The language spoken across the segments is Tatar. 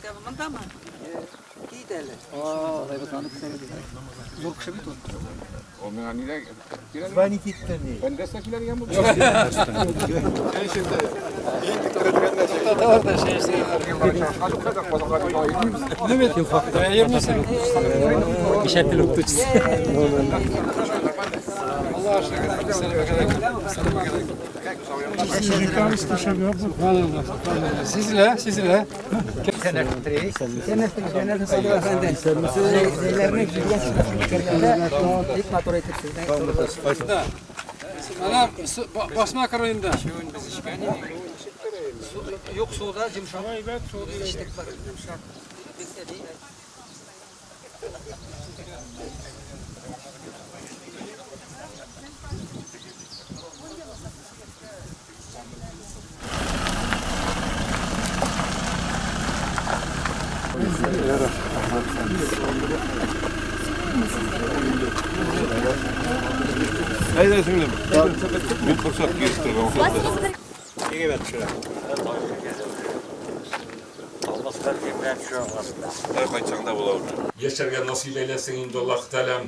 мәктәбе мондамы? Кит әле. Алай булса аны күрсәгез. Зур кеше бит ул. Ул миңа нидә килә? Звонить итте ни. Бәндәсә килә дигән булды. Сизелә, сизелә. Бик матур итеп сезнең. Менә басма кырыенда. Юк суда йомшак. Эчтек бар. Йомшак. Бик тә бик. Әйдә сеңлем. Мин корсак киеп торган вакытта. Кайтсаң да була уже. Яшәргә насыйп әйләсен инде Аллаһ Тәгаләм.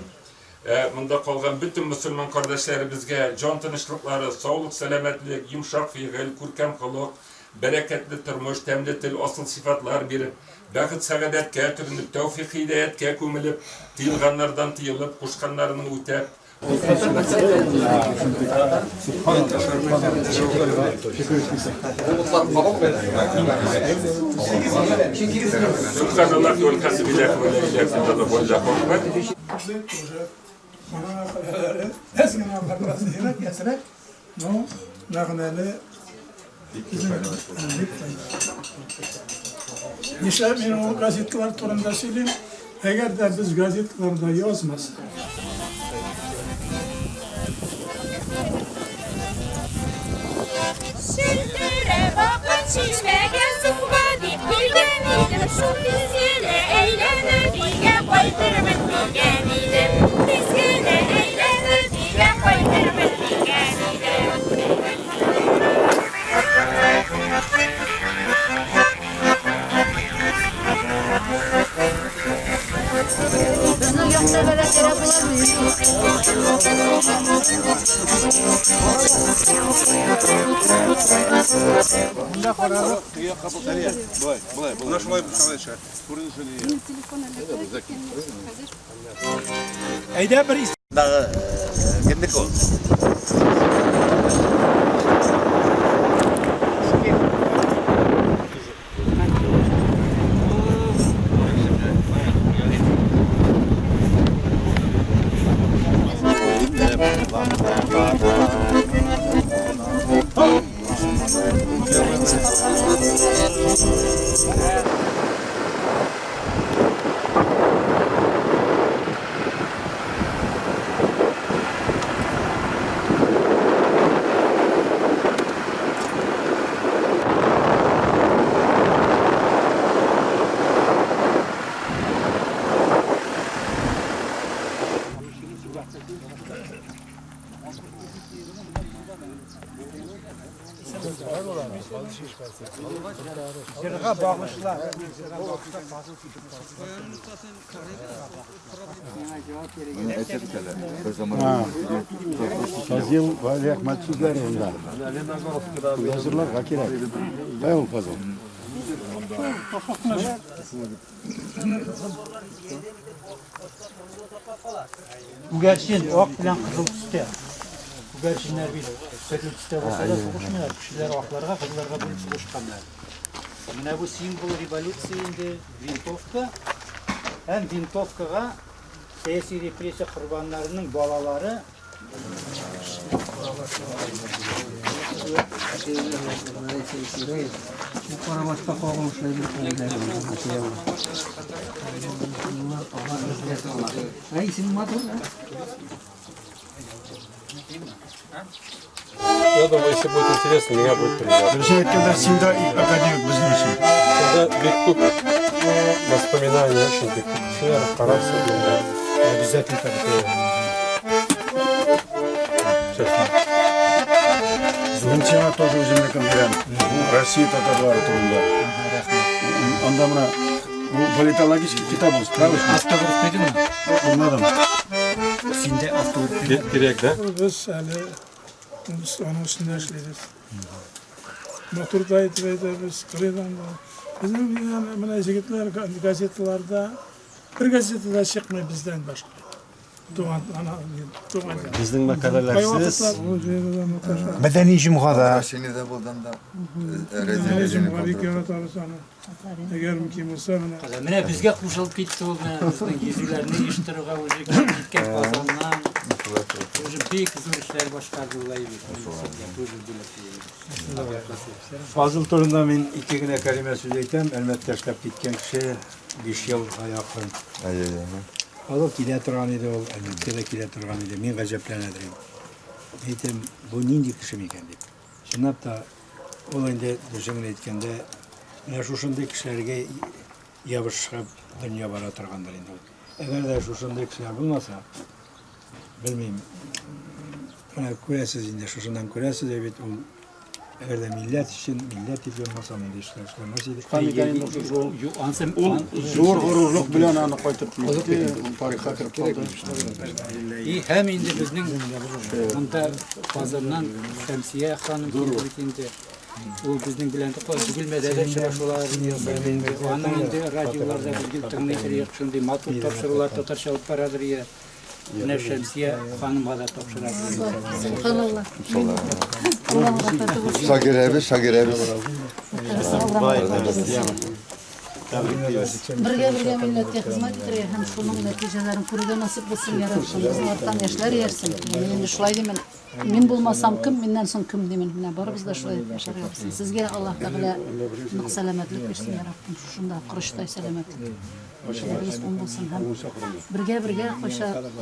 Монда калган бөтен мөселман кардәшләребезгә җан тынычлыклары, саулык, сәламәтлек, йомшак фигыль, күркәм холык, бәрәкәтле тормыш, тәмле тел, асыл сыйфатлар биреп, бәхет-сәгадәткә төренеп, тәүфыйк-һидаяткә күмелеп, тыелганнардан тыелып, кушканнарының үтәп, Субханаллах вәлхәмдүлилләһ вә лә иләһә иллаллаһ вәллаһу акбар. Кеше уже аның мәкаләләре әз генә бераз сирәк, әзрәк, но мәгънәле бик файдалы. Нишләп мин ул газеталар турында сөйлим? Әгәр дә без газеталарда язмасак, Шөлдерә вакыт чишмәгә суга дип килгән идем, шул тиз генә әйләнеп өйгә кайтырмын дигән идем. Тиз генә әйләнеп өйгә кайтырмын дигән идем. Болай, болай, болай. Шулай шулай Күренеше ни? Әйдә бер Кемнеке ул? Җырга багышла. Фазил Вәлиәхмәт сүзләре монда. Язырларга кирәк. Кая ул Фазил? Күгәрчен ак белән кызыл төстә. Күгәрченнәр бит төрле төстә булса да сугышмыйлар. Кешеләр акларга, кызылларга бүлеп сугышканнар. Менә бу символ революции инде винтовка. Һәм винтовкага сәяси репрессия корбаннарының балалары Карабашка кагылышлы Ә исем матур, да? Я думаю, если будет интересно, меня будет приятно. Дөресен әйткәндә, син дә академик безнең өчен. Всегда бик күп воспоминаний, очень бик күп кешеләр карарсың инде. Обязательно так. Честно. Мин сиңа тоже үземнекен бирәм. Бу Россия татарлары турында. Анда менә бу политологический китап ул, справочник. Автограф бирдеңме? Булмадым. Синдә автограф Кирәк, да? Без әле аның өстендә эшлибез. Матур да итеп әйтәбез, кырыйдан да. Безнең менә җегетләр газеталарда бер газета да чыкмый бездән башка. Туган ана туган. Безнең мәкаләләрсез Мәдәни җомгада. Россиядә булган да. Мәдәни җомга бик яратабыз аны. Әгәр мөмкин булса менә. Менә безгә кушылып китте ул, менә безнең йөзүләрне оештыруга үзе килеп киткән Казаннан. Уже бик зур эшләр башкарды ул әйбит. Тоже бүләк Фазыл турында мин ике генә кәлимә сүз әйтәм. Әлмәттә эшләп киткән кеше 5 елга якын. Фазыл килә торган иде ул, Әлмәткә дә килә торган иде. Мин гаҗәпләнә идем. Әйтәм, бу нинди кеше микән дип. Чынлап та, ул инде дөресен генә әйткәндә, менә шушындый кешеләргә ябышып дөнья бара торгандыр инде ул. Әгәр дә шушындый кешеләр булмаса, белмим, менә күрәсез инде, шушыннан күрәсез бит ул әгәр дә милләт өчен, милләт дип язмаса, мондый эшләр эшләмәс иде. Ул зур горурлык белән аны кайтып китте, тарихка кереп калды. И һәм инде безнең монда Казаннан Шәмсия ханым килде бит инде. Ул безнең белән Бөгелмәдә дә очрашулар ясады. Аның инде радиоларда без гел тыңлый торыйк, шундый матур тапшырулар татарча алып барадыр я. Менә Шәмсия ханымга да тапшырабыз. Субханалла. Аллаһ рәхмәте булсын. Шагирәбез, шагирәбез. Бергә-бергә милләткә хезмәт итәргә һәм шуның нәтиҗәләрен күрергә насыйп булсын, я Раббым. Безнең арттан яшьләр иярсен. Мин инде шулай димен. Мин булмасам кем, миннән соң кем димен. Менә барыбыз да шулай дип яшәргә язсын. Сезгә Аллаһ Тәгалә нык сәламәтлек бирсен, я Раббым. Шушында корычтай сәламәтлек. Эшләрегез уң булсын һәм бергә-бергә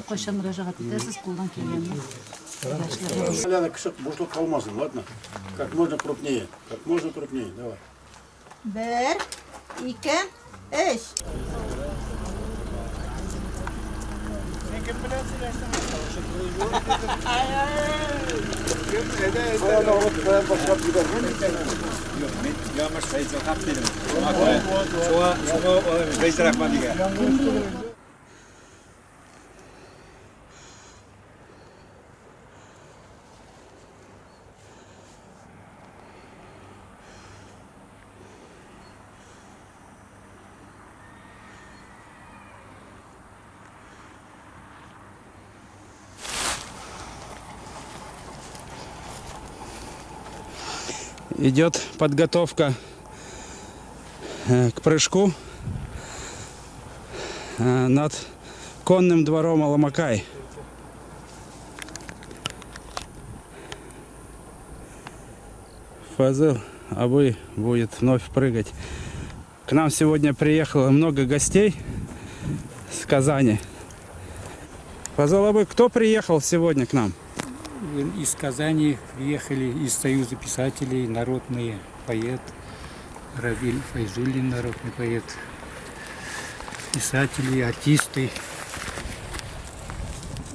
кайчан мөрәҗәгать итәсез, кулдан килгәнне бергә эшләргә. Ляна, кеше бушлык калмасын, ладно? Как можно крупнее, как можно крупнее, давай. Бер, ике, өч. Син кем белән сөйләштең? Юк, мин Ямыш Фәйзелхак дидем. Шуңа, шуңа Фәйзерахман дигән. Идет подготовка к прыжку над конным двором Аламакай. Фазыл Абый будет вновь прыгать. К нам сегодня приехало много гостей с Казани. Фазыл Абый, кто приехал сегодня к нам? Из Казани приехали из Союза писателей, народный поэт Равиль Файзуллин, народный поэт, писатели, артисты.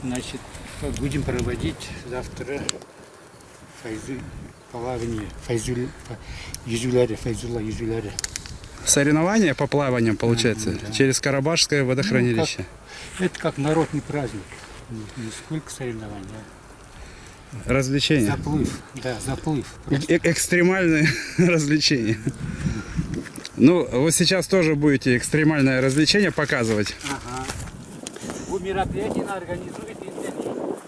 Значит, будем проводить завтра Файзуль, плавание, Файзуль, Юзюляре, Файзулла Юзюляре. Соревнования по плаваниям, получается, Да. через Карабашское водохранилище. Ну, это как народный праздник, не сколько соревнований, а Развлечения. Заплыв, да, заплыв. Экстремальные развлечения. Ну, вы сейчас тоже будете экстремальное развлечение показывать. Ага. Бу мероприятие организует Интернет.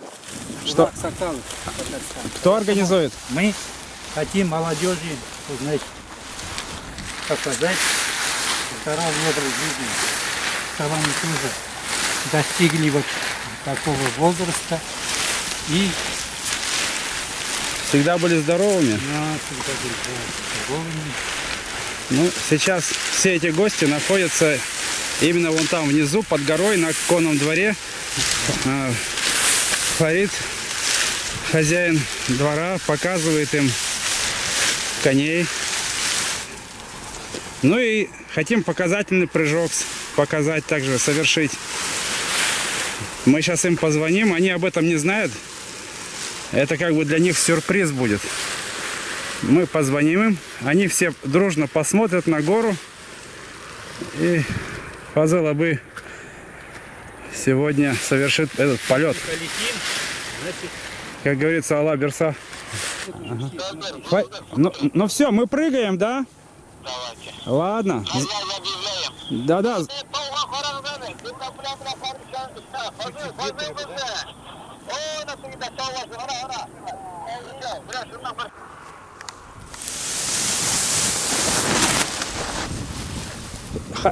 Что? Сакалов, Татарстан. Кто организует? Мы хотим молодежи, значит, показать здоровый образ жизни, чтобы они тоже достигли вот такого возраста и всегда были здоровыми. Да, всегда были здоровыми. Ну, сейчас все эти гости находятся именно вон там внизу, под горой, на конном дворе. Фарид, хозяин двора, показывает им коней. Ну и хотим показательный прыжок показать также, совершить. Мы сейчас им позвоним, они об этом не знают. Это как бы для них сюрприз будет. Мы позвоним им. Они все дружно посмотрят на гору. И Фазыл абый сегодня совершит этот полет. Как говорится, Алла бирса. Ага. Ну все, мы прыгаем, да? Давайте. Ладно. Да-да.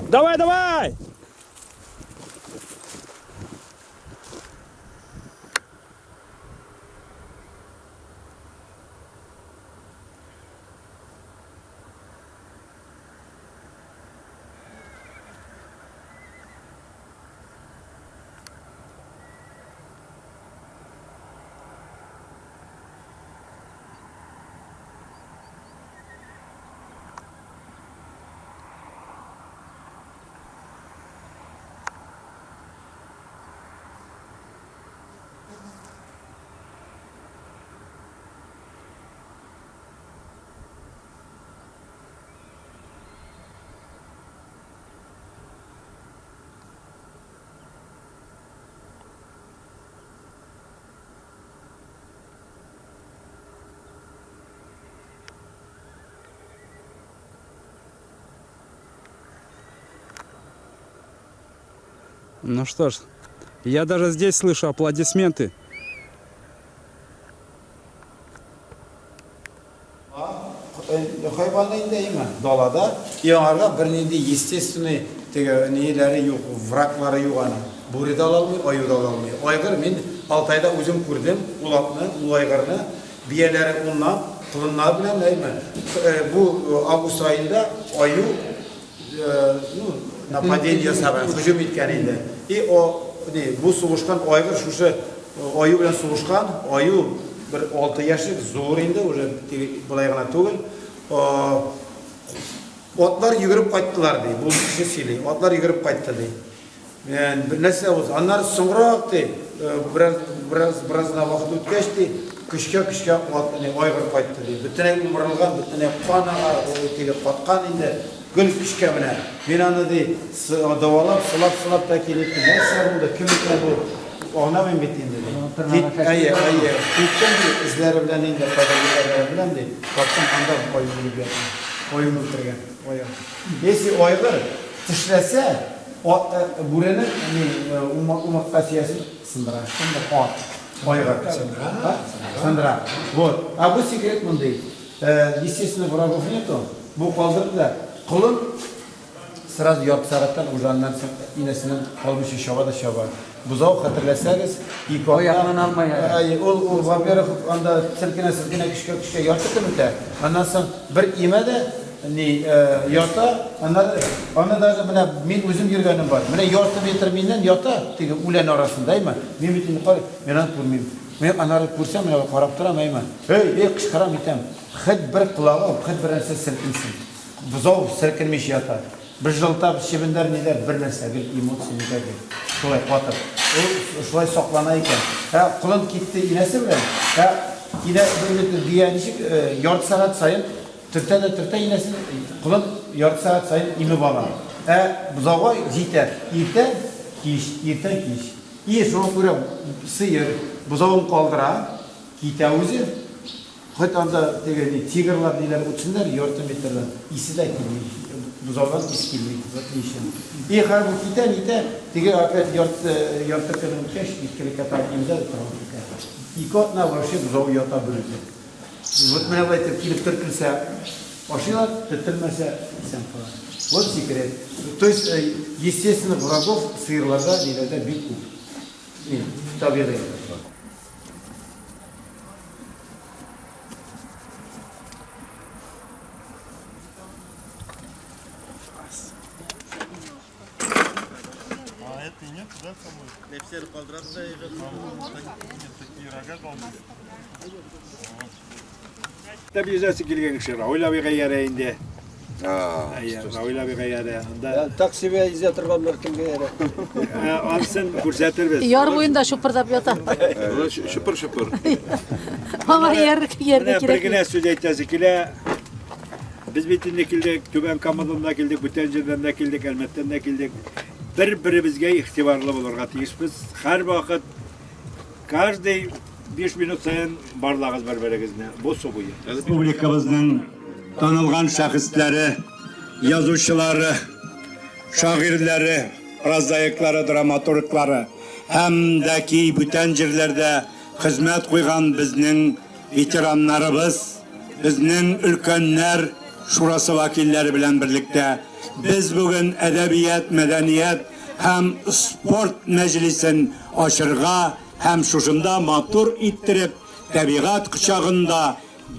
Давай, давай! Ну что ж, я даже здесь слышу аплодисменты. Хайваны инде име далада, и аңарга бернинди естественный теге ниләре юк, враглары юк аның. Бүре дә ала алмый, аю да ала алмый. Айгыр мин Алтайда үзем күрдем, ул атны, ул айгырны, бияләре уннан, колыннар белән, әйме. Бу август аенда аю ну, нападение ясаган, һөҗүм иткән инде. И о, ни, бу сугышкан айгыр шушы аю белән сугышкан, аю бер 6 яшьлек, зур инде, уже болай гына түгел. Атлар йөгереп кайттылар ди, бу кеше сөйли. Атлар йөгереп кайтты ди. Бер нәрсә булса, аннары соңрак ди, бераз бераз бераз гына вакыт үткәч ди, көчкә-көчкә ат, ни, айгыр кайтты ди. Бөтенләй умырылган, бөтенләй кан ага, теге каткан инде. Гел көчкә менә. Мин аны ди, дәвалап, сылап-сылап та килеп, нәрсә булды, кем икән бу? Аңламыйм бит инде ди. Кит, әйе, әйе. Киттем ди, эзләре белән инде, кайда йөргәннәрен беләм ди. Тапсам, анда аю үлеп ята. Аюны үтергән, айгыр. Если айгыр тешләсә, бүренең ни, умыртка сөясен сындыра. Сындыра. Ат. Айгыр. Сындыра. Сындыра. Вот. А бу секрет мондый. Естественно, врагов нету. Бу калдырды да, колын сразу ярты сәгатьтән уже аннан соң инәсеннән калмыйча чаба да чаба. Бозау, хәтерләсәгез, ике атна. Аягыннан алмый. Әйе, ул, ул, во-первых, анда селкенә-селкенә көчкә-көчкә ярты көн үтә. Аннан соң бер имә дә, ни, ята, аннары аны даже менә мин үзем йөргәнем бар. Менә ярты метр миннән ята, теге үлән арасында, әйме. Мин бит инде карыйм, мин аны күрмим. Мин аннары күрсәм, менә карап торам, әйме. Эй, эй, кычкырам итәм. Хет бер колагы, хет бер нәрсә селкенсен. Бозау селкенмичә ята. Быжлтап, чебеннәр ниләр, бер нәрсә, гел эмоция никаких. Шулай катып. Ул шулай саклана икән. Ә колын китте инәсе белән. Ә инә бер бия ничек ярты сәгать саен төртә дә төртә инәсен, колын ярты сәгать саен имеп ала. Ә бозауга җитә. Иртән, кич, иртән, кич. И шуңа күрә сыер бозавын калдыра, китә үзе. Хоть анда теге ни тигрлар ниләр үтсеннәр ярты метрдан, исе дә килми, бозаудан ис килми, вот ни өчен. И хәзер бу китә, нитә, теге опять ярты, ярты көн үткәч, иркелеккә тагын имза да тагын китә. Ике атна вообще бозау ята берүзе. Вот менә болай итеп килеп төртелсә, ашыйлар, төртелмәсә, исән кала. Вот секрет. То есть, естественных врагов сыерларда, ниләрдә бик күп. Ни, табигый. А это нет, да, самой? Нет, такие рога должны. Мәктәп йөзәсе килгән кеше Равил абыйга иярә инде. Әйе, Равил абыйга иярә. Анда Таксига йөзә торган бер кемгә иярә. Анысын күрсәтербез. Яр буенда шупырдап ята. Шыпыр-шыпыр. Аңа иярергә Менә бер кирәк. генә сүз әйтәсе килә. Без бит инде килдек, Түбән Камадан да килдек, бүтән җирдән дә килдек, Әлмәттән дә килдек. Бер-беребезгә игътибарлы булырга тиешбез. Һәрвакыт каждый 5 минут саен барлагыз бер-берегезне. Бу су буе. Республикабызның танылган шәхесләре, язучылары, шагыйрьләре, прозаиклары, драматурглары һәм дә ки бүтән җирләрдә хезмәт куйган безнең ветераннарыбыз, безнең өлкәннәр шурасы вәкилләре белән берлектә без бүген әдәбият, мәдәният һәм спорт мәҗлисен ачырга һәм шушында матур иттереп табигать кочагында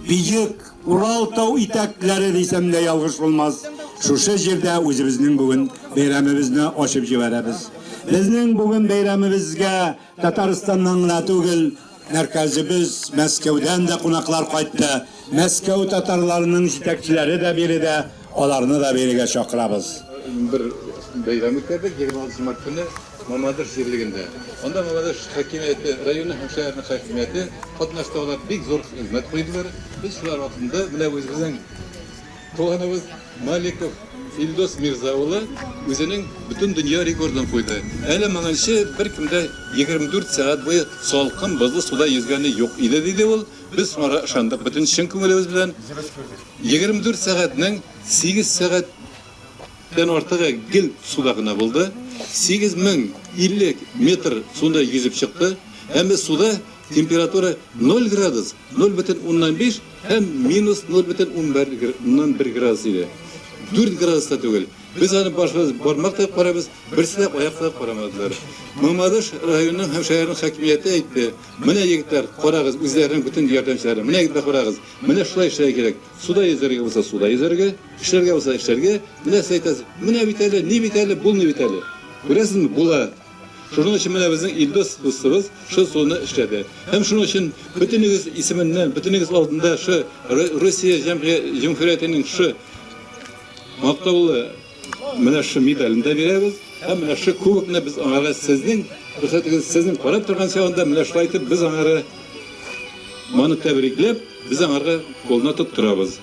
биек Урал тау итәкләре дисәм дә ялгыш булмас. Шушы җирдә үзебезнең бүген бәйрәмебезне ачып җибәрәбез. Безнең бүген бәйрәмебезгә Татарстаннан гына түгел, мәркәзебез Мәскәүдән дә кунаклар кайтты. Мәскәү татарларының җитәкчеләре дә биредә, аларны да бирегә чакырабыз. Бер бәйрәм үткәрдек 26 март көнне Мамадыш җирлегендә. Анда Мамадыш хакимияте, районы һәм шәһәрнең хакимияте катнашты, алар бик зур хезмәт куйдылар. Без шулар артында менә үзебезнең туганыбыз Маликов Илдус Мирза улы үзенең бөтен дөнья рекордын куйды. Әле моңынчы беркем дә 24 сәгать буе салкын бозлы суда йөзгәне юк иде, диде ул. Без шуңарга ышандык бөтен чын күңелебез белән. 24 сәгатьнең 8 сәгать тән артыгы гел суда гына булды. 8050 метр суда йөзеп чыкты. Әмма суда температура 0 градус, 0,5 һәм минус 0,11 градус иде. 4 градус та түгел. Без аны башыбыз бармак та карабыз, берсе дә аяк та карамадылар. Мамадыш районының һәм шәһәрнең хакимияте әйтте, менә егетләр, карагыз, үзләренең бөтен ярдәмчеләре, менә егетләр карагыз, менә шулай эшләргә кирәк. Суда йөзәргә булса суда йөзәргә, эшләргә булса эшләргә, менә сез әйтәсез, менә бит әле, ни бит әле, булмый бит әле. Күрәсезме, була. Шуның өчен менә безнең Илдус дустыбыз шул суны эшләде. Һәм шуның өчен бөтенегез исеменнән, бөтенегез алдында шы Русия җөмһүриятенең шы мактаулы менә шы медален дә бирәбез. Һәм менә шы кубокны без аңарга сезнең рөхсәтегез, сезнең карап торган чагында менә шулай итеп без аңарга моны тәбрикләп, без аңарга кулына тоттырабыз.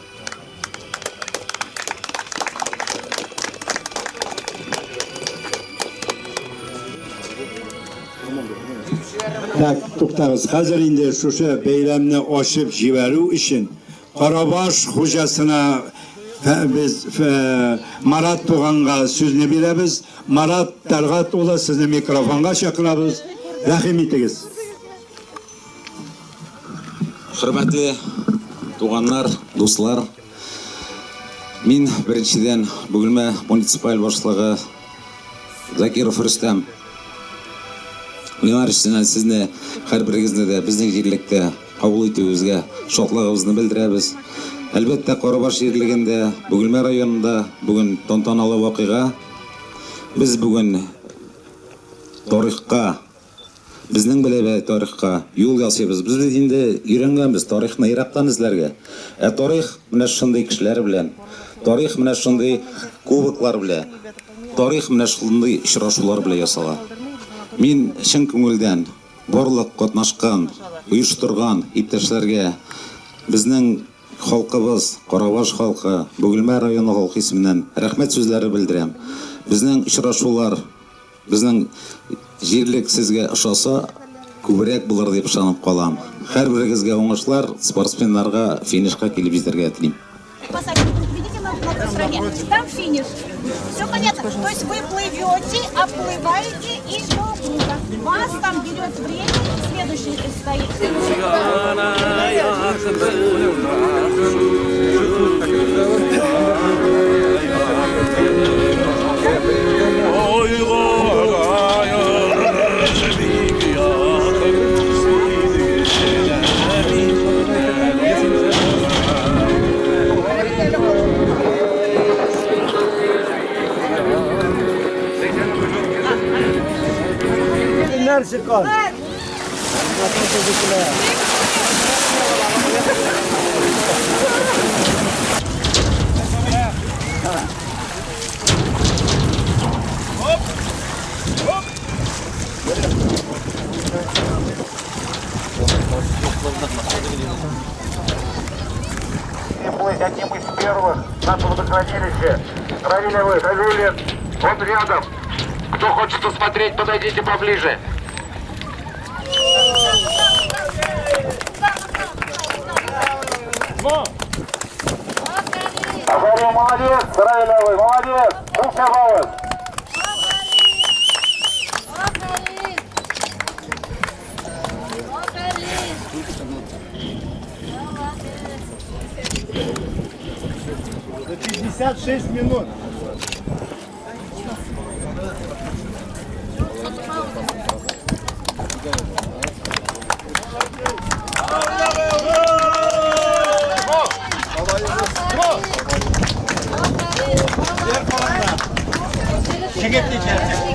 Так, туктагыз. Хәзер инде шушы бәйрәмне ачып җибәрү өчен Карабаш хуҗасына без Марат туганга сүзне бирәбез. Марат Тәлгать улы, сезне микрофонга чакырабыз. Рәхим итегез. Хөрмәтле туганнар, дуслар, мин беренчедән Бөгелмә муниципаль башлыгы Закиров Рөстәм Ленаровичтан сезне һәрберегезне дә безнең җирлектә кабул итүегезгә шатлыгыбызны белдерәбез. Әлбәттә, Карабаш җирлегендә, Бөгелмә районында бүген тантаналы вакыйга. Без бүген тарихка Безнең беләбәй тарихка юл ясыйбыз. Без бит инде өйрәнгәнбез тарихны ерактан эзләргә. Ә тарих менә шундый кешеләр белән, тарих менә шундый кубоклар белән, тарих менә шундый очрашулар белән ясала. Мин чын күңелдән барлык катнашкан, оештырган иптәшләргә, безнең халкыбыз, Карабаш халкы, Бөгелмә районы халкы исеменнән рәхмәт сүзләре белдерәм. Безнең очрашулар Безнең җирлек сезгә ошаса, күбрәк булыр дип ышанып калам. Һәрберегезгә уңышлар, спортсменнарга финишка килеп җитәргә телим. Там финиш. Все понятно. То есть вы плывете, оплываете и до круга. Вас там берет время, следующий стоит. Көннәр чыккан. переплыть одним из первых наше водохранилище. Равиль Хабибуллин, он рядом. Кто хочет посмотреть, подойдите поближе. Азария, молодец, Равиль, молодец. Кул чабабыз. За 56 минут.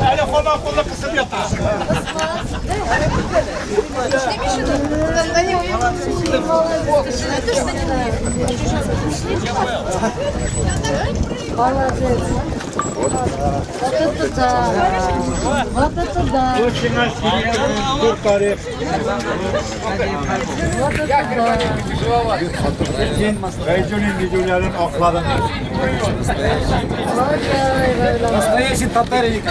Әле һаман кулны кысып ята. Молодец. Вот это да. Вот это да. Зур тарих. Вот это да. Син Гайзуллин йөзүләрен акладың. Настоящий татарин.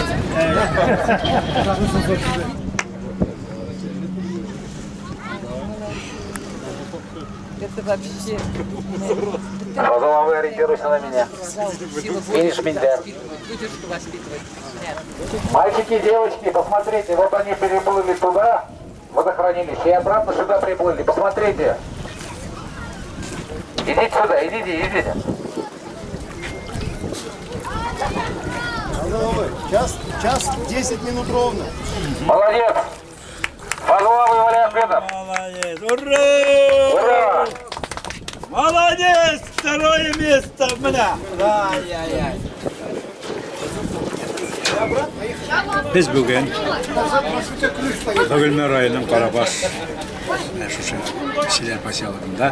Это вообще... Фазыл ориентируйся на меня. Финиш миндә. Выдержку воспитывать. Мальчики, девочки, посмотрите, вот они переплыли туда, водохранилище, и обратно сюда приплыли. Посмотрите. Идите сюда, идите, идите. Час, 10 минут ровно. Молодец! Фазыл Валиахметов. Молодец! Ура! Ура! Молодец! Второе место! Менә! Ай-яй-яй. Без бүген Бөгелмә районының Карабаш менә шушы кешеләр поселогында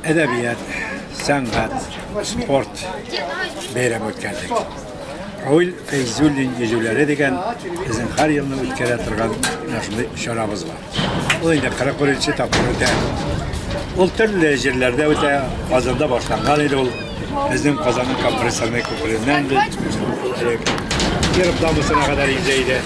әдәбият, сәнгать, спорт бәйрәме үткәрдек. Равил Фәйзуллин йөзүләре дигән безнең һәр елны үткәрә торган менә шундый чарабыз бар. Ул инде 41 тапкыр үтә. Ул төрле җирләрдә үтә. Казанда башланган иде ул. Безнең Казанның компрессорный күпереннән элек Киров дамбасына кадәр йөзә иде.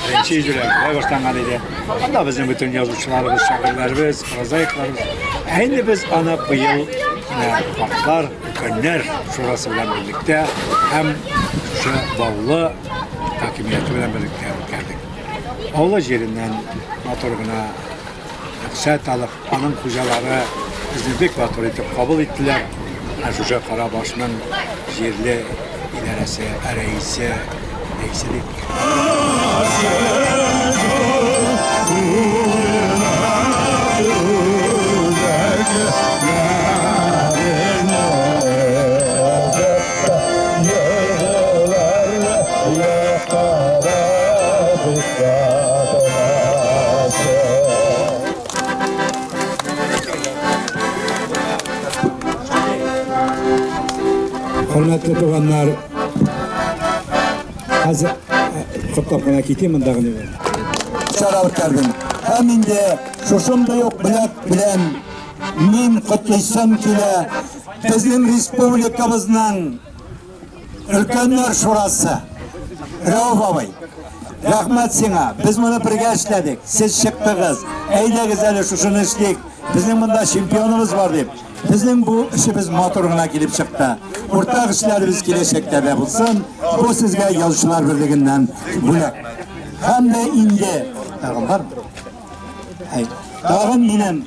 Беренче йөзүләр шулай башланган иде. Анда безнең бөтен язучыларыбыз, шагыйрьләребез, прозаикларыбыз. Ә инде без аны быел менә картлар, өлкәннәр шурасы белән берлектә һәм шушы Баулы хакимияте белән берлектә үткәрдек. Баулы җиреннән матур гына рөхсәт алып, аның хуҗалары безне бик матур итеп кабул иттеләр. Ә шушы Карабашның җирле идарәсе, рәисе, рәисе дип. Хөрмәтле туганнар, хәзер котлап кына китим монда гына. Чара үткәрдем. Һәм инде шушындый ук бүләк белән мин котлыйсым килә безнең республикабызның өлкәннәр шурасы Рәүф абый. Рәхмәт сиңа. Без моны бергә эшләдек. Сез чыктыгыз. Әйдәгез әле шушыны эшлик. Безнең монда чемпионыбыз бар дип. Безнең бу эшебез матур гына килеп чыкты. Уртак эшләребез киләчәктә дә булсын. Бу сезгә Язучылар берлегеннән бүләк. Һәм дә инде тагын бар. Әй, тагын минем.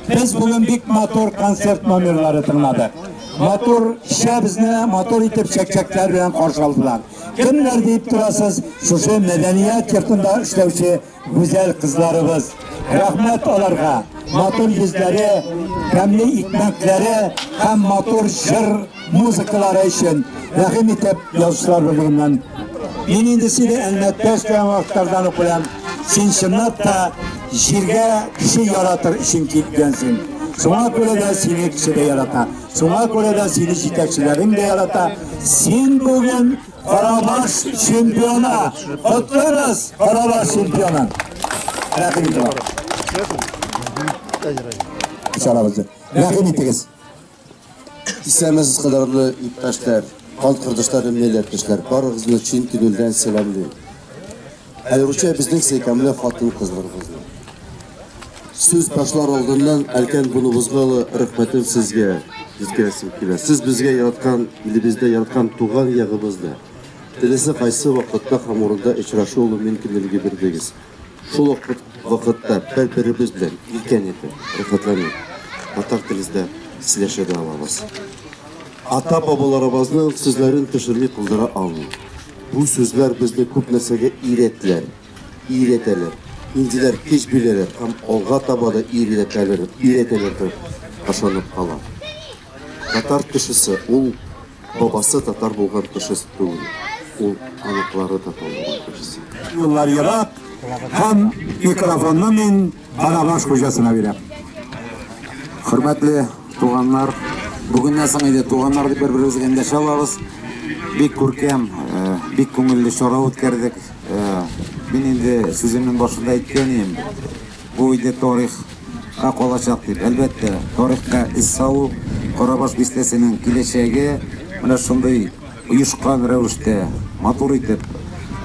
Без бүген бик матур концерт номерлары тыңладык. Матур кичә безне матур итеп чәкчәкләр белән каршы алдылар. Кемнәр дип торасыз? Шушы мәдәният йортында эшләүче гүзәл кызларыбыз. Рәхмәт аларга. Матур йөзләре, тәмле икмәкләре һәм матур җыр музыкалары өчен рәхим итеп Язучылар берлегеннән. Мин инде сине Әлмәттә эшләгән вакытлардан ук беләм. Син чынлап та җиргә кеше яратыр өчен килгәнсең. Шуңа күрә дә сине кеше дә ярата. Шуңа күрә дә сине җитәкчеләрең дә ярата. Син бүген Карабаш чемпионы. Котлыйбыз Карабаш чемпионын. Рәхим итеп. Чарабызны. Рәхим итегез. Исәнмесез, кадерле иптәшләр, кан кордашларым, милләттәшләр, барыгызны чын күңелдән сәламлыйм. Аеруча безнең сөйкемле хатын-кызларыбызны. Сүз башлар алдыннан өлкән буыныбызга ла рәхмәтем сезгә җиткерәсем килә. Сез безгә яраткан, илебездә яраткан туган ягыбызда теләсә кайсы вакытта һәм урында очрашу алу мөмкинлеге бирдегез. Шул ук вакытта бер-беребез белән иркен итеп, рәхәтләнеп, татар телебездә сөйләшә дә алабыз. Ата-бабаларыбызның сүзләрен төшерми калдыра алмыйм. Бу сүзләр безне күп нәрсәгә өйрәттеләр, өйрәтәләр, ниндиләр көч бирәләр һәм алга таба да өйрәтәләр, өйрәтәләр дип ышанып калам. Татар кешесе ул бабасы татар булган кеше түгел, ул оныклары татар булган кешесе. Юллар ерак һәм микрофонны мин Карабаш хуҗасына бирәм. Хөрмәтле туганнар, бүгеннән соң инде туганнар дип бер-беребезгә эндәшә алабыз. Бик күркәм, бик күңелле чара үткәрдек. Мин инде сүземнең башында әйткән идем, бу инде тарихка калачак дип. Әлбәттә, тарихка эз салу, Карабаш бистәсенең киләчәге менә шундый оешкан рәвештә, матур итеп,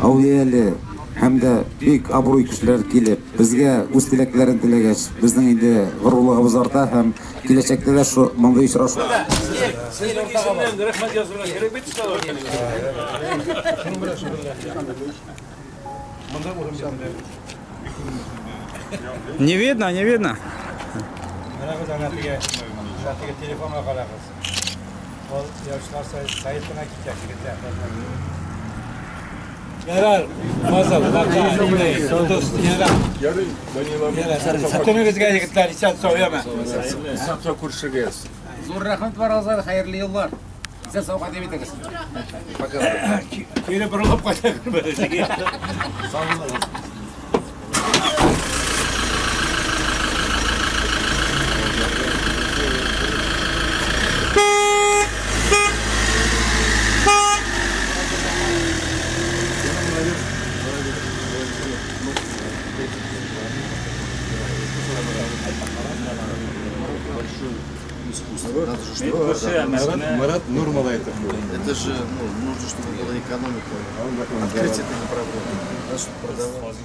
әүлияле һәм дә бик абруй кешеләр килеп, безгә үз теләкләрен теләгәч, безнең инде горурлыгыбыз арта һәм киләчәктә дә шу мондый очрашу. Сезнең исемнән рәхмәт язырга кирәк бит. Не видно, не видно. Карагыз ана теге, ана теге телефонга карагыз. Ул яучылар сайтына китә, егетләр. Ярар, Фазыл, дус, ярар. Көнегезгә, егетләр, исән сау, яме. Исән сау күрешегез. Зур рәхмәт барыгызга, хәерле юллар. Исән сау кайтып җитегез. Кире борылып кайта күрмәде. Сау булыгыз. Марат Нурмалайтов. Это же, ну, нужно, чтобы была экономика. Открыть это не проблема. Надо, чтобы продавать.